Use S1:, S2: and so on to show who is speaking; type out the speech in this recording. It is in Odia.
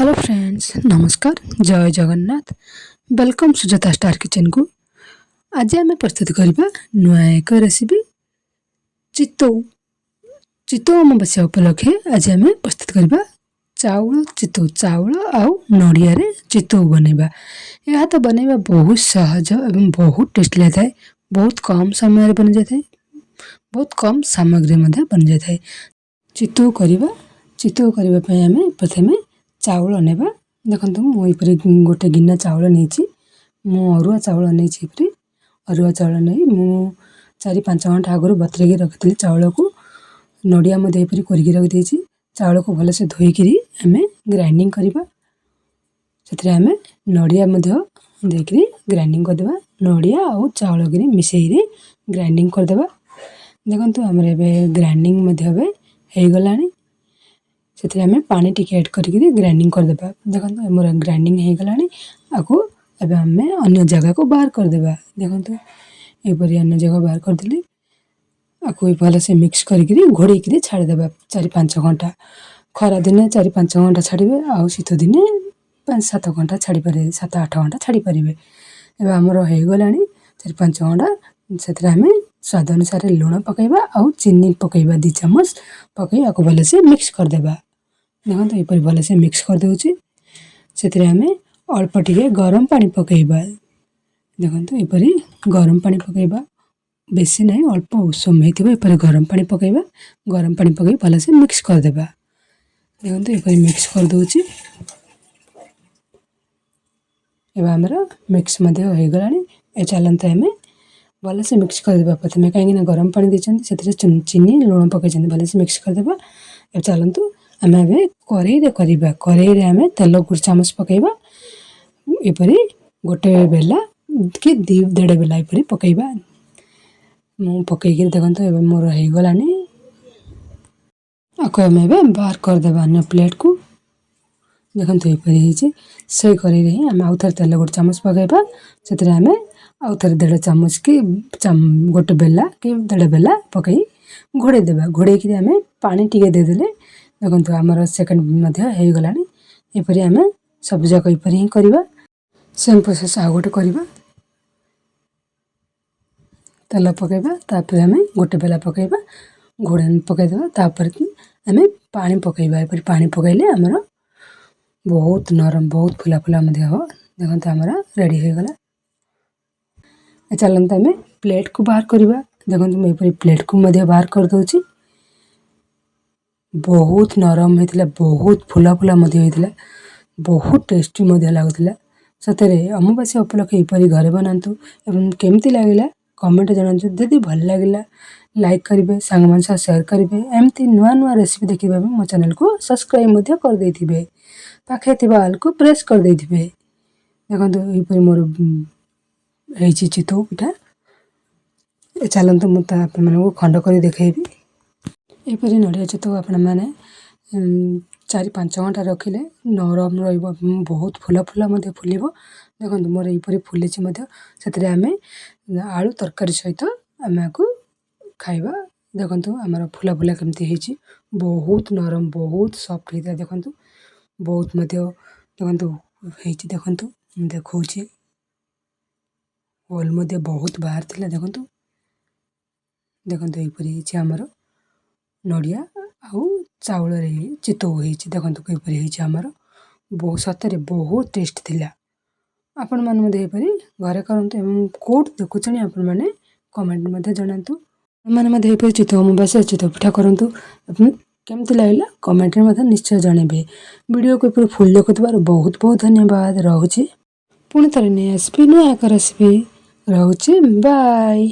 S1: ହ୍ୟାଲୋ ଫ୍ରେଣ୍ଡସ୍, ନମସ୍କାର, ଜୟ ଜଗନ୍ନାଥ। Welcome Sujata star କିଚେନ୍କୁ। ଆଜି ଆମେ ପ୍ରସ୍ତୁତ କରିବା ନୂଆ ଏକ ରେସିପି, ଚିତଉ। ଚିତଉ ଅମାବାସ୍ୟା ଉପଲକ୍ଷେ ଆଜି ଆମେ ପ୍ରସ୍ତୁତ କରିବା ଚାଉଳ ଚିତଉ। ଚାଉଳ ଆଉ ନଡ଼ିଆରେ ଚିତଉ ବନେଇବା। ଏହା ତ ବନେଇବା ବହୁତ ସହଜ ଏବଂ ବହୁତ ଟେଷ୍ଟି ଲାଗିଥାଏ। ବହୁତ କମ୍ ସମୟରେ ବନିଯାଇଥାଏ, ବହୁତ କମ୍ ସାମଗ୍ରୀ ମଧ୍ୟ ବନିଯାଇଥାଏ। ଚିତଉ କରିବା। ଚିତଉ କରିବା ପାଇଁ ଆମେ ପ୍ରଥମେ ଚାଉଳ ନେବା। ଦେଖନ୍ତୁ, ମୁଁ ଏହିପରି ଗୋଟେ ଗିନା ଚାଉଳ ନେଇଛି। ମୁଁ ଅରୁଆ ଚାଉଳ ନେଇଛି। ଏପରି ଅରୁଆ ଚାଉଳ ନେଇ ମୁଁ 4-5 ଘଣ୍ଟା ଆଗରୁ ବତୁରେଇକି ରଖିଥିଲି ଚାଉଳକୁ। ନଡ଼ିଆ ମଧ୍ୟ ଏହିପରି କୋରିକି ରଖିଦେଇଛି। ଚାଉଳକୁ ଭଲସେ ଧୋଇକିରି ଆମେ ଗ୍ରାଇଣ୍ଡିଙ୍ଗ କରିବା। ସେଥିରେ ଆମେ ନଡ଼ିଆ ମଧ୍ୟ ଦେଇକିରି ଗ୍ରାଇଣ୍ଡିଙ୍ଗ କରିଦେବା। ନଡ଼ିଆ ଆଉ ଚାଉଳ କିରି ମିଶେଇକିରି ଗ୍ରାଇଣ୍ଡିଙ୍ଗ କରିଦେବା। ଦେଖନ୍ତୁ, ଆମର ଏବେ ଗ୍ରାଇଣ୍ଡିଙ୍ଗ ମଧ୍ୟ ଏବେ ହେଇଗଲାଣି। ସେଥିରେ ଆମେ ପାଣି ଟିକେ ଆଡ଼୍ କରିକିରି ଗ୍ରାଇଣ୍ଡିଙ୍ଗ କରିଦେବା। ଦେଖନ୍ତୁ, ଆମର ଗ୍ରାଇଣ୍ଡିଙ୍ଗ ହେଇଗଲାଣି। ଆକୁ ଏବେ ଆମେ ଅନ୍ୟ ଜାଗାକୁ ବାହାର କରିଦେବା। ଦେଖନ୍ତୁ, ଏହିପରି ଅନ୍ୟ ଜାଗା ବାହାର କରିଦେଲି। ଆକୁ ଭଲସେ ମିକ୍ସ କରିକିରି ଘୋଡ଼େଇକିରି ଛାଡ଼ିଦେବା 4-5 ଘଣ୍ଟା। ଖରାଦିନେ 4-5 ଘଣ୍ଟା ଛାଡ଼ିବେ ଆଉ ଶୀତ ଦିନେ 5-7 ଘଣ୍ଟା ଛାଡ଼ିପାରିବେ, 7-8 ଘଣ୍ଟା ଛାଡ଼ିପାରିବେ। ଏବେ ଆମର ହେଇଗଲାଣି 4-5 ଘଣ୍ଟା। ସେଥିରେ ଆମେ ସ୍ୱାଦ ଅନୁସାରେ ଲୁଣ ପକାଇବା ଆଉ ଚିନି ପକାଇବା, 2 ଚାମଚ ପକାଇ ଆକୁ ଭଲସେ ମିକ୍ସ କରିଦେବା। ଦେଖନ୍ତୁ, ଏପରି ଭଲସେ ମିକ୍ସ କରିଦେଉଛି। ସେଥିରେ ଆମେ ଅଳ୍ପ ଟିକେ ଗରମ ପାଣି ପକାଇବା। ଦେଖନ୍ତୁ, ଏପରି ଗରମ ପାଣି ପକାଇବା, ବେଶୀ ନାହିଁ, ଅଳ୍ପ ଉଷୁମ ହେଇଥିବ। ଏପରି ଗରମ ପାଣି ପକାଇବା। ଗରମ ପାଣି ପକାଇ ଭଲସେ ମିକ୍ସ କରିଦେବା। ଦେଖନ୍ତୁ, ଏପରି ମିକ୍ସ କରିଦେଉଛି। ଏବେ ଆମର ମିକ୍ସ ମଧ୍ୟ ହୋଇଗଲାଣି। ଏ ଚାଲନ୍ତୁ, ଆମେ ଭଲସେ ମିକ୍ସ କରିଦେବା ପ୍ରଥମେ, କାହିଁକିନା ଗରମ ପାଣି ଦେଇଛନ୍ତି, ସେଥିରେ ଚିନି ଲୁଣ ପକାଇଛନ୍ତି। ଭଲସେ ମିକ୍ସ କରିଦେବା। ଏବେ ଚାଲନ୍ତୁ, ଆମେ ଏବେ କରେଇରେ କରିବା। କରେଇରେ ଆମେ ତେଲ 1 ଚାମଚ ପକାଇବା। ଏପରି ଗୋଟେ ବେଲା କି 2 ଦେଢ଼ ବେଲା ଏପରି ପକାଇବା। ମୁଁ ପକାଇକିରି, ଦେଖନ୍ତୁ, ଏବେ ମୋର ହେଇଗଲାଣି। ଆକୁ ଆମେ ଏବେ ବାହାର କରିଦେବା ଅନ୍ୟ ପ୍ଲେଟ୍କୁ। ଦେଖନ୍ତୁ, ଏପରି ହେଇଛି। ସେଇ କରେଇରେ ହିଁ ଆମେ ଆଉ ଥରେ ତେଲ 1 ଚାମଚ ପକାଇବା। ସେଥିରେ ଆମେ ଆଉ ଥରେ ଦେଢ଼ ଚାମଚ କି ଗୋଟେ ବେଲା କି ଦେଢ଼ ବେଲା ପକାଇ ଘୋଡ଼େଇ ଦେବା। ଘୋଡ଼େଇକିରି ଆମେ ପାଣି ଟିକେ ଦେଇଦେଲେ, ଦେଖନ୍ତୁ, ଆମର ସେକେଣ୍ଡ ମଧ୍ୟ ହେଇଗଲାଣି। ଏପରି ଆମେ ସବୁଯାକ ଏପରି ହିଁ କରିବା। ସେମ୍ ପ୍ରୋସେସ୍ ଆଉ ଗୋଟେ କରିବା। ତେଲ ପକାଇବା, ତାପରେ ଆମେ ଗୋଟେ ବେଲା ପକାଇବା, ଘୋଡ଼ଣୀ ପକାଇଦେବା, ତାପରେ ଆମେ ପାଣି ପକାଇବା। ଏପରି ପାଣି ପକାଇଲେ ଆମର ବହୁତ ନରମ, ବହୁତ ଫୁଲା ଫୁଲା ମଧ୍ୟ ହେବ। ଦେଖନ୍ତୁ, ଆମର ରେଡ଼ି ହୋଇଗଲା। ଚାଲନ୍ତୁ, ଆମେ ପ୍ଲେଟ୍କୁ ବାହାର କରିବା। ଦେଖନ୍ତୁ, ମୁଁ ଏପରି ପ୍ଲେଟ୍କୁ ମଧ୍ୟ ବାହାର କରିଦେଉଛି। ବହୁତ ନରମ ହେଇଥିଲା, ବହୁତ ଫୁଲା ଫୁଲା ମଧ୍ୟ ହେଇଥିଲା, ବହୁତ ଟେଷ୍ଟି ମଧ୍ୟ ଲାଗୁଥିଲା। ସତରେ ଅମାବାସ୍ୟା ଉପଲକ୍ଷେ ଏପରି ଘରେ ବନାନ୍ତୁ ଏବଂ କେମିତି ଲାଗିଲା କମେଣ୍ଟ ଜଣାନ୍ତୁ। ଯଦି ଭଲ ଲାଗିଲା, ଲାଇକ୍ କରିବେ, ସାଙ୍ଗମାନଙ୍କ ସହ ସେୟାର କରିବେ। ଏମିତି ନୂଆ ନୂଆ ରେସିପି ଦେଖିବା ପାଇଁ ମୋ ଚ୍ୟାନେଲକୁ ସବସ୍କ୍ରାଇବ୍ ମଧ୍ୟ କରିଦେଇଥିବେ, ପାଖରେ ଥିବା ଅଲ୍କୁ ପ୍ରେସ୍ କରିଦେଇଥିବେ। ଦେଖନ୍ତୁ, ଏହିପରି ମୋର ହେଇଛି ଚିତଉ ପିଠା। ଚାଲନ୍ତୁ, ମୁଁ ତା ଆପଣମାନଙ୍କୁ ଖଣ୍ଡ କରି ଦେଖେଇବି। ଏହିପରି ନଡ଼ିଆ ଚିତଉ ଆପଣମାନେ 4-5 ଘଣ୍ଟା ରଖିଲେ ନରମ ରହିବ, ବହୁତ ଫୁଲା ଫୁଲା ମଧ୍ୟ ଫୁଲିବ। ଦେଖନ୍ତୁ, ମୋର ଏହିପରି ଫୁଲିଛି ମଧ୍ୟ। ସେଥିରେ ଆମେ ଆଳୁ ତରକାରୀ ସହିତ ଆମେ ଆକୁ ଖାଇବା। ଦେଖନ୍ତୁ, ଆମର ଫୁଲା ଫୁଲା କେମିତି ହେଇଛି। ବହୁତ ନରମ, ବହୁତ ସଫ୍ଟ ହେଇଥିଲା। ଦେଖନ୍ତୁ, ବହୁତ ମଧ୍ୟ ଦେଖନ୍ତୁ ହେଇଛି। ଦେଖନ୍ତୁ, ମୁଁ ଦେଖାଉଛି। ହୋଲ୍ ମଧ୍ୟ ବହୁତ ବାହାରିଥିଲା। ଦେଖନ୍ତୁ, ଦେଖନ୍ତୁ, ଏହିପରି ହେଇଛି ଆମର ନଡ଼ିଆ ଆଉ ଚାଉଳରେ ଚିତଉ ହେଇଛି। ଦେଖନ୍ତୁ, କିପରି ହେଇଛି ଆମର। ବହୁତ, ସତରେ ବହୁତ ଟେଷ୍ଟ ଥିଲା। ଆପଣମାନେ ମଧ୍ୟ ଏହିପରି ଘରେ କରନ୍ତୁ ଏବଂ କେଉଁଠୁ ଦେଖୁଛନ୍ତି ଆପଣମାନେ କମେଣ୍ଟ ମଧ୍ୟ ଜଣାନ୍ତୁ। ଆପଣମାନେ ମଧ୍ୟ ଏହିପରି ଚିତଉ ଅମାବାସ୍ୟା ଚିତଉ ପିଠା କରନ୍ତୁ ଏବଂ କେମିତି ଲାଗିଲା କମେଣ୍ଟରେ ମଧ୍ୟ ନିଶ୍ଚୟ ଜଣାଇବେ। ଭିଡ଼ିଓକୁ ଏପରି ଫୁଲ୍ ଦେଖୁଥିବାରୁ ବହୁତ ବହୁତ ଧନ୍ୟବାଦ। ରହୁଛି, ପୁଣି ଥରେ ନେଇ ଆସିବି ନୂଆ ଏକ ରେସିପି। ରହୁଛି, ବାଏ।